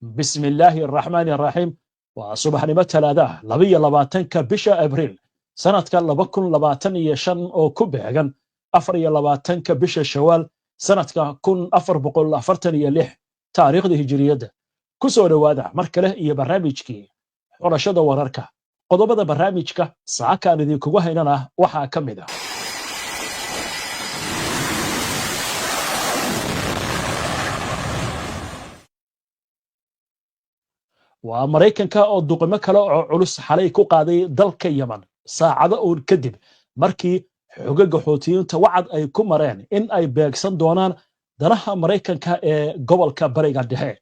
Bismi illaahi araxmaani araxiim. Waa subaxnimo Talaadaha, 22-ka bisha Abriil, sanadka 2025, oo ku beegan 24-ka bisha Shawaal, sanadka 1446 taariikhda Hijiriyadda. Ku soo dhowaada mar kale iyo barnaamijkii Xulashada Wararka. Qodobada barnaamijka saakaan idinkugu haynana waxaa ka mid ah: waa Maraykanka oo duqimo kale oo culus xalay ku qaaday dalka Yeman, saacado uun kadib markii xogaga Xuutiyiinta wacad ay ku mareen in ay beegsan doonaan danaha Maraykanka ee gobolka Bariga Dhexe.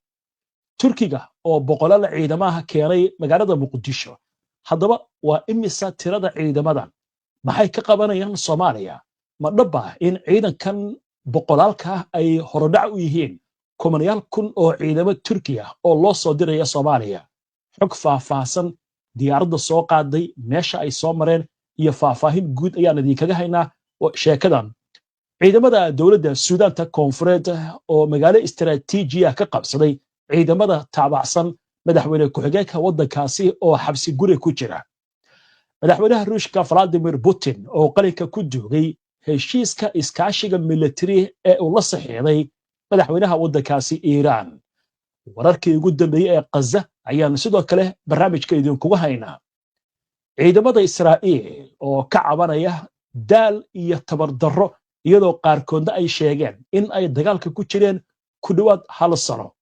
Turkiga oo boqolaal ciidamaha keenay magaalada Muqdisho. Haddaba waa imisa tirada ciidamadan? Maxay ka qabanayaan Soomaaliya? Ma dhaba in ciidankan boqolaalka ay horodhac u yihiin kumanayaal kun oo ciidamo Turkiya oo loo soo diraya Soomaaliya? Xog faahfaahsan, diyaaradda soo qaaday, meesha ay soo mareen iyo faahfaahin guud ayaan idinkaga haynaa sheekadan. Ciidamada dowladda Suudaanta Koonfureed oo magaalo istaraatiijiya ka qabsaday ciidamada taabacsan madaxweyne ku-xigeenka waddankaasi oo xabsi guri ku jira. Madaxweynaha Ruushka Valadimir Putin oo qalinka ku duugay heshiiska iskaashiga militari ee uu la saxiixday madaxweynaha waddankaasi Iiraan. Wararkii ugu dambeeyey ee Khaza ayaan sidoo kale barnaamijka idinkugu haynaa. Ciidamada Israa'iil oo ka cabanaya daal iyo tabardarro, iyadoo qaarkoodna ay sheegeen in ay dagaalka ku jireen ku dhowaad hal sano.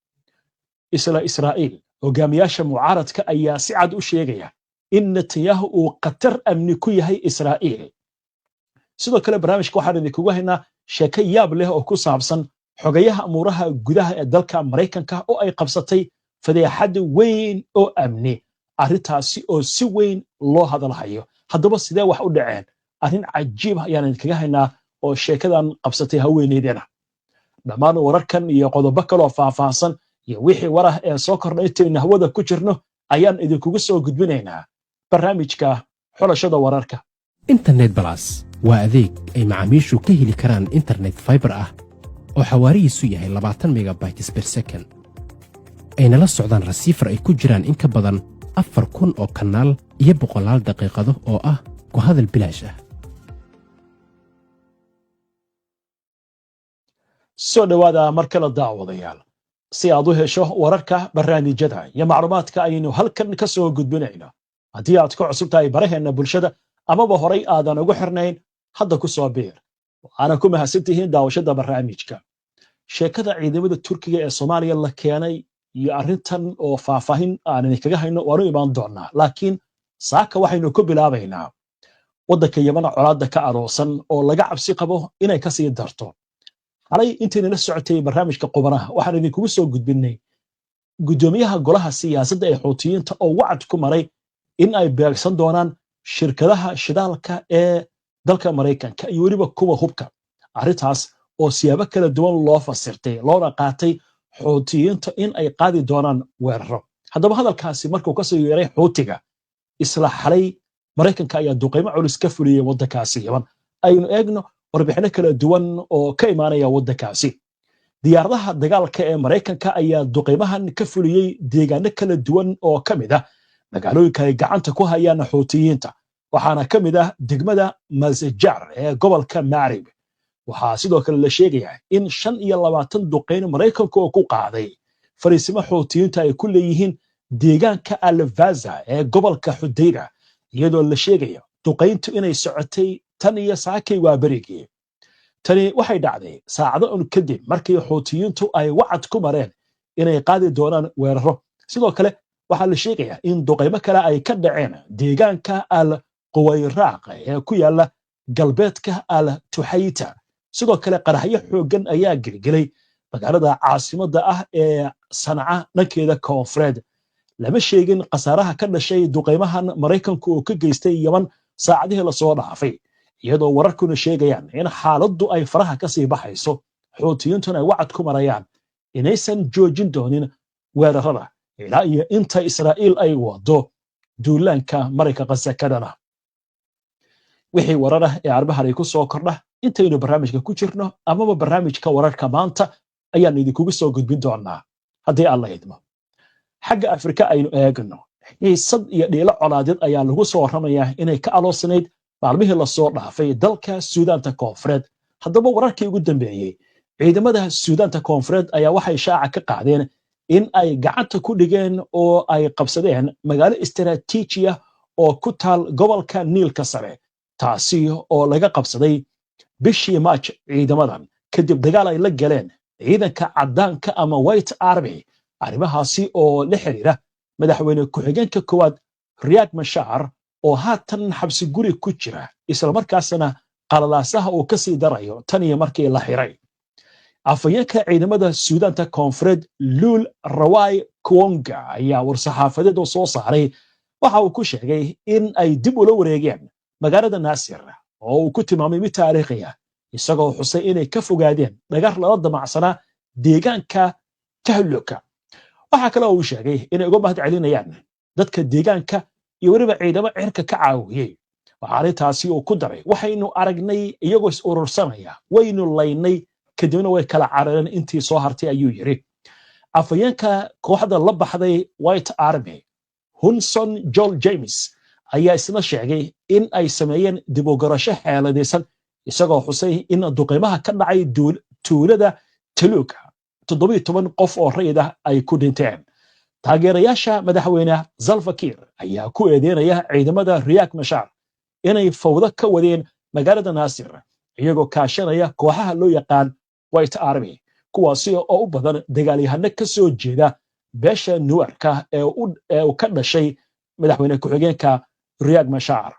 Isla Israa'iil, hogaamiyaasha mucaaradka ayaa si cad u sheegaya in Netanyahu uu khatar amni ku yahay Israa'iil. Sidoo kale barnaamijka waxaan idinkugu haynaa sheeko yaab leh oo ku saabsan xogayaha amuuraha gudaha ee dalka Maraykanka oo ay qabsatay fadeexad weyn oo amni, arrintaasi oo si weyn loo hadalhayo. Haddaba sidee wax u dhaceen? Arrin cajiib ah ayaan idinkaga haynaa oo sheekadan qabsatay haweeneydana. Dhammaan wararkan iyo qodobo kaloo faahfaahsan iyo wixii warah ee soo kordha intaynu hawada ku jirno ayaan idinkugu soo gudbinaynaa barnaamijka Xulashada Wararka. Internet Plus waa adeeg ay macaamiishu ka heli karaan internet fiber ah oo xawaarihiisu yahay 20 megabytes per second, ayna la socdaan receiver ay ku jiraan in ka badan 4000 oo kanaal iyo boqolaal daqiiqado oo ah ku hadal bilaash ah. Soo dhowaada mar kale, daawadayaal. Si aad u hesho wararka, barnaamijyada iyo macluumaadka aynu halkan ka soo gudbinayno, haddii aad ku cusub tahay baraheenna bulshada amaba horay aadan ugu xirnayn, hadda ku soo biir. Waxaana ku mahadsan tihiin daawashada barnaamijka. Sheekada ciidamada Turkiga ee Soomaaliya la keenay iyo arrintan oo faahfaahin aan idinkaga hayno waanu imaan doonaa, laakiin saaka waxaynu ku bilaabaynaa waddanka Yeman, colaadda ka aroosan oo laga cabsi qabo inay kasii darto. Xalay intaynala socotay barnaamijka Qubanaha waxaan idinkugu soo gudbinnay guddoomiyaha golaha siyaasadda ee Xuutiyiinta oo wacad ku maray in ay beegsan doonaan shirkadaha shidaalka ee dalka Maraykanka iyo weliba kuwa hubka, arrintaas oo siyaabo kala duwan loo fasirtay loona qaatay Xuutiyiinta in ay qaadi doonaan weeraro. Haddaba hadalkaasi markuu kasoo yeeray Xuutiga, isla xalay Maraykanka ayaa duqaymo culus ka fuliyey waddankaasi Yeman. Aynu eegno warbixino kala duwan oo ka imaanaya waddankaasi. Diyaaradaha dagaalka ee Maraykanka ayaa duqaymahan ka fuliyey deegaano kala duwan oo ka mid ah magaalooyinka ay gacanta ku hayaan Xuutiyiinta, waxaana ka mid ah degmada Masajar ee gobolka Maarib. Waxaa sidoo kale la sheegayaa in 25 duqayn Maraykanku oo ku qaaday fariisimo Xuutiyiinta ay ku leeyihiin deegaanka Alvaza ee gobolka Xudayda, iyadoo la sheegayo duqayntu inay socotay tan iyo saakay waa berigii. Tani waxay dhacday saacado un kadib markii Xuutiyiintu ay wacad ku mareen inay qaadi doonaan weeraro. Sidoo kale waxaa la sheegayaa in duqaymo kale ay ka dhaceen deegaanka Al Quwayraaq ee ku yaala galbeedka Al Tuxayta. Sidoo kale qaraxyo xooggan ayaa gelgelay magaalada caasimadda ah ee Sanca dhankeeda koonfureed. Lama sheegin khasaaraha ka dhashay duqaymahan Maraykanku uu ka geystay Yeman saacadihii lasoo dhaafay, iyadoo wararkuna sheegayaan in xaaladdu ay faraha ka sii baxayso, Xuutiyiintuna ay wacad ku marayaan inaysan joojin doonin weerarada ilaa iyo inta Israa'iil ay wado duulaanka Marayka Qasa ka dhana. Wixii warar ah ee arbahan ay ku soo kordha intaynu barnaamijka ku jirno amaba barnaamijka wararka maanta ayaan idinkugu soo gudbin doonaa, haddii Alla idmo. Xagga Afrika aynu eegno. Xiisad iyo dhiilo colaadeed ayaa lagu soo warramayaa inay ka aloosanayd maalmihii lasoo dhaafay dalka Suudaanta Koonfureed. Haddaba, wararkii ugu dambeeyey, ciidamada Suudaanta Koonfureed ayaa waxay shaaca ka qaadeen in ay gacanta ku dhigeen oo ay qabsadeen magaalo istaraatiiji ah oo ku taal gobolka Niilka Sare, taasi oo laga qabsaday bishii Maaj ciidamadan, kadib dagaal ay la galeen ciidanka caddaanka ama White Army. Arrimahaasi oo la xiriira madaxweyne ku-xigeenka koowaad Riyaak Mashaar, oo haatan xabsi guri ku jira, islamarkaasna qalalaasaha uu ka sii darayo tan iyo markii la xiray. Afhayeenka ciidamada Suudaanta Koonfureed, Luul Rawai Kuonga, ayaa war-saxaafadeed oo soo saaray waxa uu ku sheegay in ay dib ula wareegeen magaalada Naasir, oo uu ku tilmaamay mid taariikhi ah, isagoo xusay inay ka fogaadeen dhagar lala damacsanaa deegaanka Tahluka. Waxaa kale oo uu sheegay inay uga mahad celinayaan dadka deegaanka iyo weliba ciidamo cirka ka caawiyey. Waxaa arrintaasi uu ku daray: "Waxaynu aragnay iyagoo is urursanaya, waynu laynay, kadibna way kala carareen intii soo hartay," ayuu yidhi. Afhayeenka kooxda la baxday White Army, Hunson Jol James, ayaa isna sheegay in ay sameeyeen dib u garasho xeeladaysan, isagoo xusay in duqeymaha ka dhacay tuulada Taluuga 17 qof oo rayid ah ay ku dhinteen. Taageerayaasha madaxweyne Salva Kiir ayaa ku eedeynaya ciidamada Riyaak Mashaar inay fawdo ka wadeen magaalada Naasir, iyagoo kaashanaya kooxaha loo yaqaan White Army, kuwaasi oo u badan dagaalyahano ka soo jeeda beesha Nuwarka ee uu ka dhashay madaxweyne ku-xigeenka Riyaak Mashaar.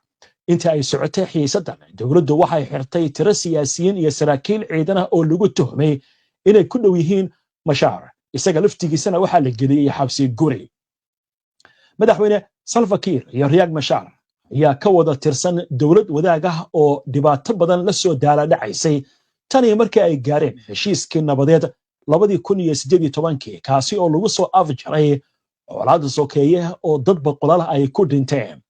Inta ay socotay xiisaddan, dowladdu waxay xirtay tiro siyaasiyiin iyo saraakiil ciidan ah oo lagu tuhmay inay ku dhow yihiin Mashaar. Isaga laftigiisana waxaa la geliyey xabsi guri. Madaxweyne Salva Kiir iyo Riyaak Mashaar ayaa ka wada tirsan dowlad wadaag ah oo dhibaato badan la soo daaladhacaysay tan iyo markii ay gaareen heshiiskii nabadeed 2018-kii, kaasi oo lagu soo afjaray colaada sokeeye oo dad boqolaal ay ku dhinteen.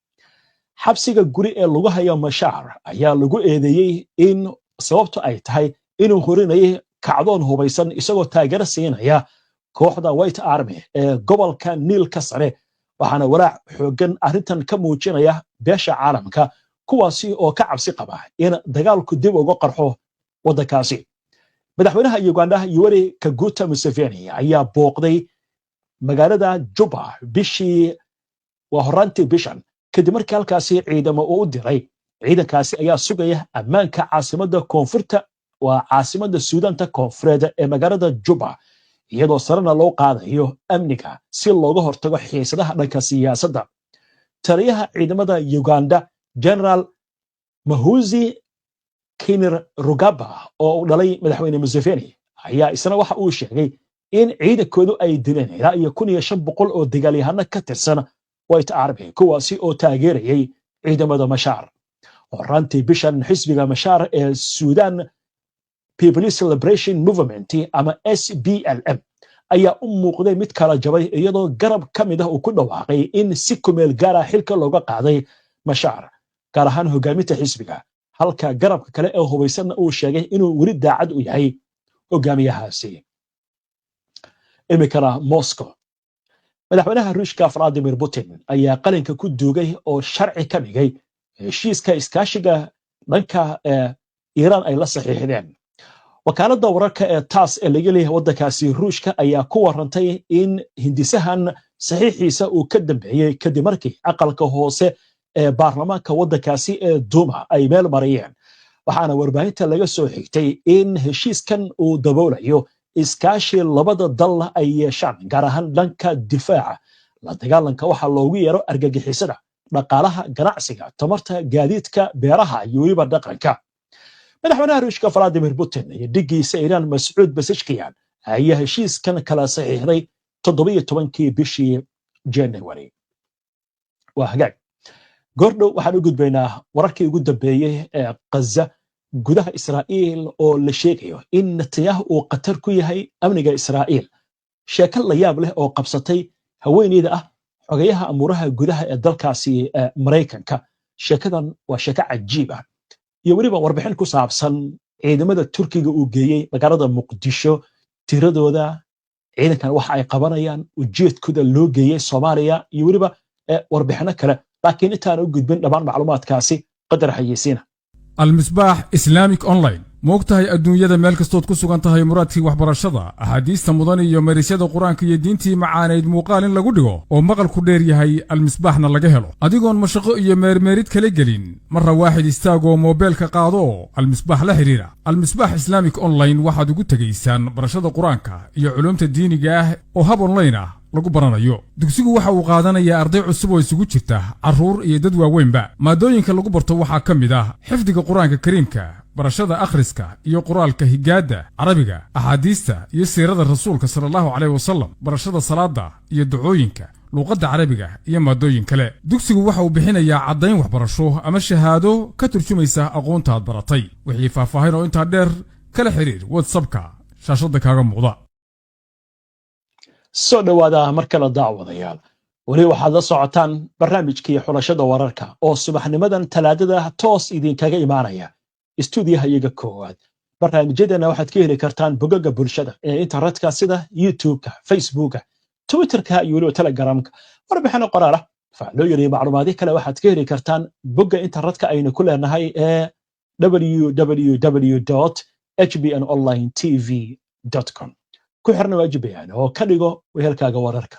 Xabsiga guri ee lagu hayo Mashaar ayaa lagu eedeeyey in sababtu ay tahay inuu horinayay kacdoon hubaysan, isagoo taageero siinaya kooxda White Army ee gobolka Niilka Sare. Waxaana walaac xooggan arrintan ka muujinaya beesha caalamka, kuwaasi oo ka cabsi qaba in dagaalku dib uga qarxo waddankaasi. Madaxweynaha Uganda, Yoweri Kaguta Museveni, ayaa booqday magaalada Juba bishii waa horaantii bishan, kadib markii halkaasi ciidamo uu u diray. Ciidankaasi ayaa sugaya ammaanka caasimadda koonfurta, waa caasimadda Suudaanta Koonfureed ee magaalada Juba, iyadoo sarena loo qaadayo amniga si looga hortago xiisadaha dhanka siyaasadda. Taliyaha ciidamada Uganda, General Muhoozi Kainerugaba, oo uu dhalay madaxweyne Museveni, ayaa isna waxa uu sheegay in ciidankoodu ay dileen ilaa iyo 1500 oo dagaalyahano ka tirsan White Army, kuwaasi oo taageerayay ciidamada Mashaar. Horaantii bishan, xisbiga Mashaar ee Sudan People's Liberation Movement ama SPLM ayaa u muuqday mid kala jabay, iyadoo garab ka mid ah uu ku dhawaaqay in si kumeel gaara xilka looga qaaday Mashaar, gaar ahaan hogaaminta xisbiga, halka garabka kale ee hubaysanna uu sheegay inuu weli daacad u yahay hogaamiyahaasi. Iminkana Moscow. Madaxweynaha Ruushka, Vladimir Putin, ayaa qalinka ku duugay oo sharci ka dhigay heshiiska iskaashiga dhanka Iiraan ay la saxiixdeen. Wakaaladda wararka ee TASS ee laga leeyahay waddankaasi Ruushka ayaa ku warantay in hindisahan saxiixiisa uu ka dambeeyey kadib markii aqalka hoose ee baarlamaanka waddankaasi ee Duma ay meel mariyeen. Waxaana warbaahinta laga soo xigtay in heshiiskan uu daboolayo iskaashi labada dal ay yeeshaan, gaar ahaan dhanka difaaca, la dagaalanka waxa loogu yeero argagixisada, dhaqaalaha, ganacsiga, tamarta, gaadiidka, beeraha iyo weliba dhaqanka. Madaxweynaha Ruushka, Vladimir Putin, iyo dhiggiisa Iiraan, Mascuud Pezeshkian, ayaa heshiiskan kala saxiixday 17-kii bishii January. Waa hagaag, goordhow waxaan u gudbaynaa wararkii ugu dambeeyey ee Qaza, gudaha Israa'iil oo la sheegayo in Netanyahu uu khatar ku yahay amniga Israa'iil, sheeko la yaab leh oo qabsatay haweeneyda ah xogayaha amuuraha gudaha ee dalkaasi Maraykanka. Sheekadan waa sheeko cajiib ah, iyo weliba warbixin ku saabsan ciidamada Turkiga uu geeyey magaalada Muqdisho, tiradooda, ciidamada Ciidankan waxa ay qabanayaan, ujeedkooda loo geeyey Soomaaliya iyo weliba warbixino kale. Laakiin intaan u gudbin dhammaan macluumaadkaasi, qadar xayeysiina. Almisbaax Islamic Online. Ma og tahay adduunyada meel kastood ku sugan tahay muraadkii waxbarashada, axaadiista mudan iyo marisyada Qur-aanka iyo diintii macaanayd muuqaal in lagu dhigo oo maqalku dheer yahay, Almisbaaxna laga helo, adigoon mashaqo iyo meermeerid kala gelin? Marra waaxid istaagoo moobeelka qaado oo Almisbaax la xidhiidha. Almisbaax Islamic Online waxaad ugu tegaysaan barashada Qur-aanka iyo culuumta diiniga ah oo hab online ah lagu baranayo. Dugsigu waxa uu qaadanayaa arday cusub oo isugu jirta carruur iyo dad waaweynba. Maadooyinka lagu barto waxaa ka mid ah xifdiga Qur-aanka Kariimka, barashada akhriska iyo qoraalka higaadda Carabiga, axaadiista iyo siirada Rasuulka sala Allahu caleyh wasalam, barashada salaadda iyo ducooyinka, luuqadda Carabiga iyo maadooyin kale. Dugsigu waxa uu bixinayaa caddayn waxbarasho ama shahaado ka turjumaysa aqoontaad baratay. Wixii faahfaahin oo intaa dheer, kala xidhiir WhatsAppka shaashadda kaaga muuqda. Soo dhowaada mar kale, daawadayaal. Weli waxaad la socotaan barnaamijkii xulashada wararka oo subaxnimadan Talaadada toos idinkaga imaanaya istuudiyaha iyaga koowaad. Barnaamijyadeena waxaad ka heli kartaan bogaga bulshada ee internetka sida YouTube-ka, Facebooka, Twitterka iyo weliba Telegramka. Warbixino qoraal ah, faallooyin iyo macluumaadyo kale waxaad ka heli kartaan bogga internetka aynu ku leenahay ee www hbn online tv com. Ku xirna waajibayaan oo ka dhigo wehelkaaga wararka.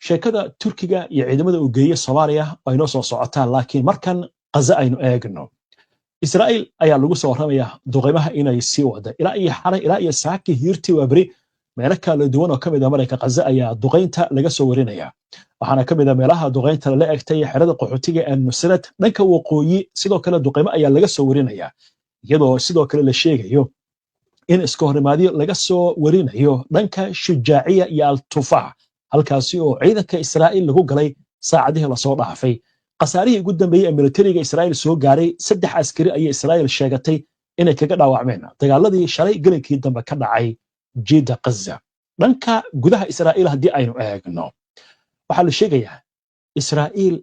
Sheekada Turkiga iyo ciidamada uu geeye Soomaaliya ay noo soo socotaan, laakiin markan Qaza aynu eegno. Israa'iil ayaa lagu soo warramaya duqeymaha inay sii wada ilaa iyo xalay, ilaa iyo saaki hiirtii waa beri. Meelo kala duwan oo ka mid ah marayka Qaza ayaa duqeynta laga soo warinaya, waxaana ka mid ah meelaha duqeynta lala egtay xerada qaxootiga ee Nusrat dhanka waqooyi. Sidoo kale duqeymo ayaa laga soo warinaya, iyadoo sidoo kale la sheegayo in iska horimaadyo laga soo warinayo dhanka Shujaaciya iyo Al-Tufaax, halkaasi oo ciidanka Israa'iil lagu galay saacadihii lasoo dhaafay. Khasaarihii ugu dambeeyey ee militariga Israa'iil soo gaaray, saddex askari ayay Israa'iil sheegatay inay kaga dhaawacmeen dagaaladii shalay gelinkii dambe ka dhacay jiida Qaza. Dhanka gudaha Israa'iil haddii aynu eegno, waxaa la sheegayaa Israa'iil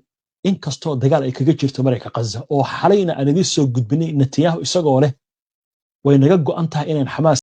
inkastoo dagaal ay kaga jirto marayka Qaza, oo xalayna aan idiin soo gudbinay Netanyahu isagoo leh way naga go'an tahay inayn Xamaas